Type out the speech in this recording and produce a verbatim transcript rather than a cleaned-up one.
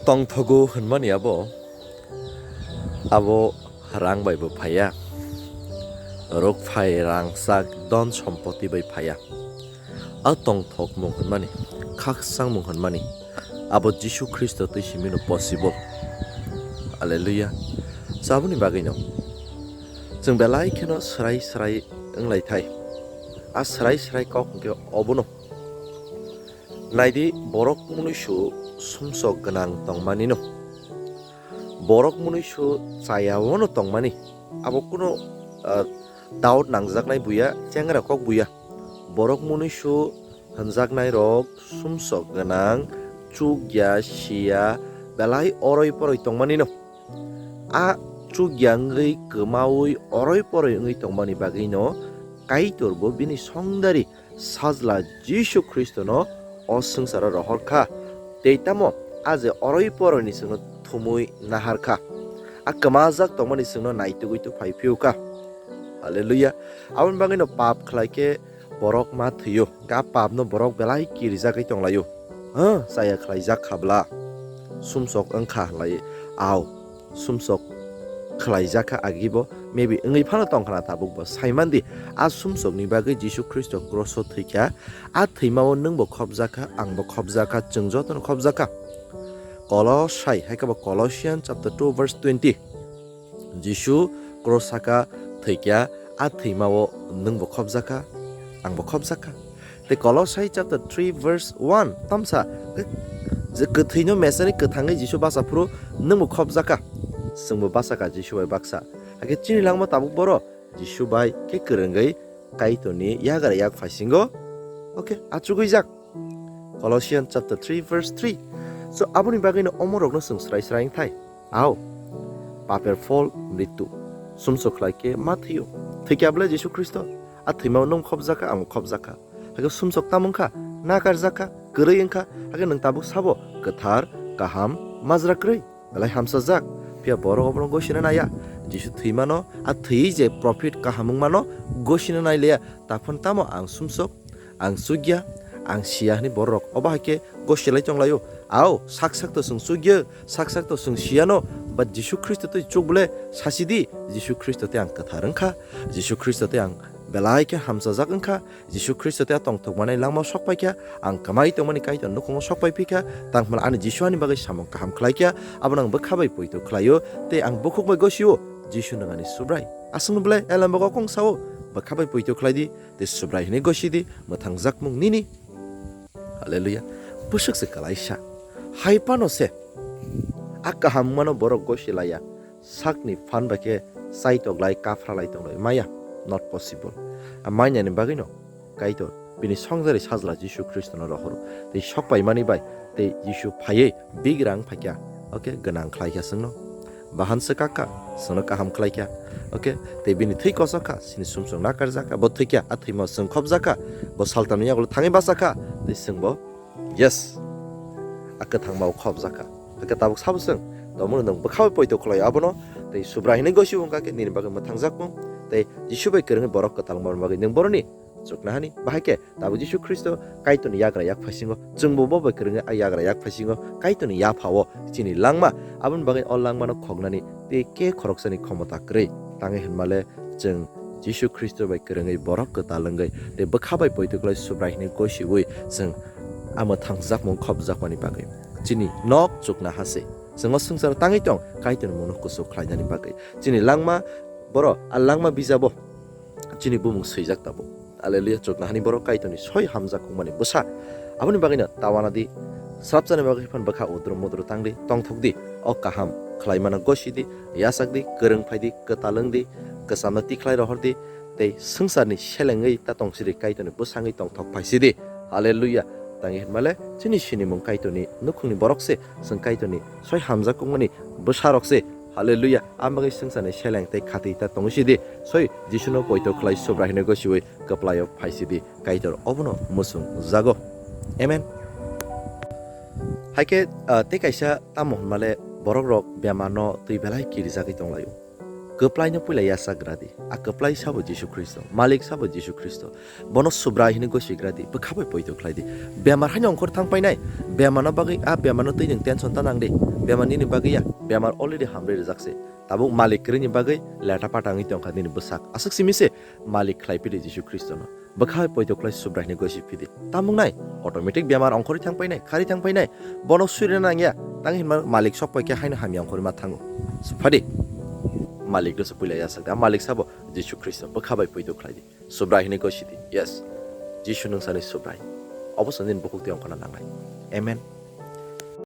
Tongthogo hwnmani abo, abo rang bai bo phaiya, rukphai rangchak don sompoti bai phaiya. A tongthokmung hwnmani, khakchangmung hwnmani, abo Jisu Khristo twi simino possible. Hallelujah. Saboni bagwino chwng belai kheno swrai swrai wnglaithai. A swrai swrai kok hwnkhe obono. Naidi, borok mwnwisu sumsok gwnang tongmanino. Borok mwnwisu chayaono tongmani. Abo kuno, ah, doubt nangjaknai buya, chengra kok buya. Borok mwnwisu hwnjaknairok sumsok gwnang, chukya, siya, belai oroi poroi tongmanino. A chukya wngwi, kwmaui, oroi poroi wngwi tongmani bagwino Kaitorbo bini songdari Sajla Jisu Khristono o swngcharo rohor kha, tei tamo a je oroi poroini chwngno thumui nahar kha, a kwmajak tongmani chwngno naitugwi tu phai phiyok kha. Hallelujah. Aboni bagwino pap khlai khe borok ma thwio, a papno borok belai kirijagwi tonglaio. Huh, chaya khlaijak kha bla, sumsok wng kha hwnlai, au. Sumsok khlaijak kha agibo, maybe wngwi phano tong khna tabukbo. Saimandi, a sumsokni bagwi Jisu Khristo kroso thwikha, a thwimao nwngbo khopjak kha, angbo khopjak kha, chwng jotono khopjak kha. Kolosai, hai khe bo Colossians chapter two verse twenty. Jisu krosa kha, thwikha, a thwimao nwngbo khopjak kha, angbo khopjak kha. Tei Kolosai chapter three verse one tamsa, je kwthwino mesani kwthangwi Jisu bacha phuru nwngbo khopjak kha, chwngbo bacha kha Jisu bai baksa. Hakhe chini langma tabuk boro Jisu bai khe kwrwngwi Kaitorni yagra yak phaisingo, okay, achugwijak. Colossians chapter three verse three. So, aboni bagwino omorokno chwng srai srai wngthai. Ao, paper phol mritu. Sumsok khlai khe ma thwio. Thwikya bwle Jisu Khristo? A thwimao nwng khopjak kha, ang khopjak kha. Hakhe sumsok tamo wngkha? Nakarjak kha, kwrwi wngkha. Hakhe nwng tabuk sabo kwthar, kaham, majra kwrwi, belai hamsajak. Phiya borok obono gosina naiya. Jisu thwimano, a thwiwi je profit kaham wngmano gosina naileya. Taphon tamo ang sumsok, ang chukya, ang siya hwnwi borok obo hai khe gosilai tonglaio. Ao, sak sak to chwng chukya, sak sak to chwng siyano, but Jisu Khristo twi chuk bwle sasi di, Jisu Khristo tei ang kwthar wngkha, Jisu Khristo tei ang belai khe hamsajak wngkha, Jisu Khristo tei a tongthok manai langmao sok pai kha, ang kwmai tongmani Kaitor nukhungo sok pai phi kha, tang hwnba ani Jisu ani bagwi samung kaham khlai kha, abono ang bwkha bai poito khlaio, tei ang bukhuk bai gosio, Jisu nwng ani Subrai. Aswkno bwle Elembo kokong sao, bwkha bai poito khlai di, tei Subrai hwnwi gosi di, mwthangjakmung nini. Hallelujah. Bwswk se kwlaisa. Hai phano se. A kaham wngmano borok gosi laiya. Sakni phan bai khe chaitok lai, kaphra lai tong lai maya. Not possible. A mainani bagwino Kaitor bini songjari Sajla Jisu Khristono rohoro. Tei sok paimani bai tei Jisu phaiwi bigrang phaikha. Okay, gwnang khlaikha chwngno. Bahan swkak kha, chwngno kaham khlai kha. Okay, tei bini thwi kosok kha, chini sumsok nakarjak kha, bo thwi kha, a thwimao chwng khopjak kha, bo saltamni yagulo thangwi bachak kha, tei chwngbo, yes, a kwthangmao khopjak kha. Hakhe tabuk sabo chwng, tongmani nwng bwkha bai poito khlai abono, tei Subrai hwnwi gosi wngkha khe nini bagwi mwthangjakmung, tei Jisu bai kwrwngwi borok kwtal wngmani bagwi nwng boroni chuknahani, bahai khe tabuk Jisu Khristo Kaitorni yagra yak phaisingo, chwngbo bo bai kwrwngwi a yagra yak phaisingo, Kaitorni yaphao chini langma, aboni bagwi o langmano khoknani tei khe khoroksani khomota kwrwi. Tangwi hwnmale chwng Jisu Khristo bai kwrwngwi borok kwtal wngwi tei bwkha bai poito khlai Subrai hwnwi gosiwi chwng a mwthangjakmung khopjakmani bagwi. Chini nok chuknaha se. Chwng o swngcharo tangwi tong, Kaitorni mungno kuchuk khlainani bagwi. Chini langma, boro a langma bijabo chini bumung swijak tabuk. Hallelujah, chuknahani borok Kaitorni soi hamjak wngmani bwsa. Aboni bagwino ta uanadi, swrapsani bagwi phan bwkha udro mudro tangdi, tongthokdi, o kaham khlaimano gosidi, yachakdi, kwrwng phaidi, kwtal wngdi, kwchamno tikhlai rohordi, tei swngcharni selengwi ta tongsidi, Kaitorni bwsangwi tongthok phaisidi. Hallelujah. Tangwi hwnmale chini sinimung Kaitorni nukhungni borok se, chwng Kaitorni soi hamjak wngmani bwsarok se. Hallelujah. Ang bagwi swngcharni seleng tei khati ta tongwi sidi. Soi Jisuno poito khlai Subrai hwnwi gosiwi kwplaio phaisidi. Kaitor obono muchung jago. Amen. Haikhe, ah, tei kaisa tamo hwnmale borokrok bemarno twi belai kirijagwi tonglaio. Kwplaino puila yachak gra di. A kwplai sabo Jisu Khristo, Malik sabo Jisu Khristo. Bono Subrai hwnwi gosi gra di, bwkha bai poito khlai di. Bemar haino ongkhor thang painai, bemarno bagwi, a bemarno twi nwng tension ta nang di. Bemar nini bagwi ya, bemar already hamrwi rijak se. Tabuk Malik kwrwini bagwi leta pata wngwi tongkha nini bwsak. Aswk simi se Malik khlai phi di Jisu Khristono. Bwkha bai poito khlai Subrai hwnwi gosi phi di. Tamung nai, automatic bemar ongkhorwi thang painai, khari thang painai. Bono surina nangya, tang hinma Malik sok pai khe haino hamya ongkhorwi ma thango. Phadi. Malik no se puila yachak di. A Malik sabo Jisu Khristo, bwkha bai poito khlai di. Subrai hwnwi gosi di. Yes. Jisu nwng sani Subrai. Obo se nini bukhuk twi ongkhorna nangnai. Amen.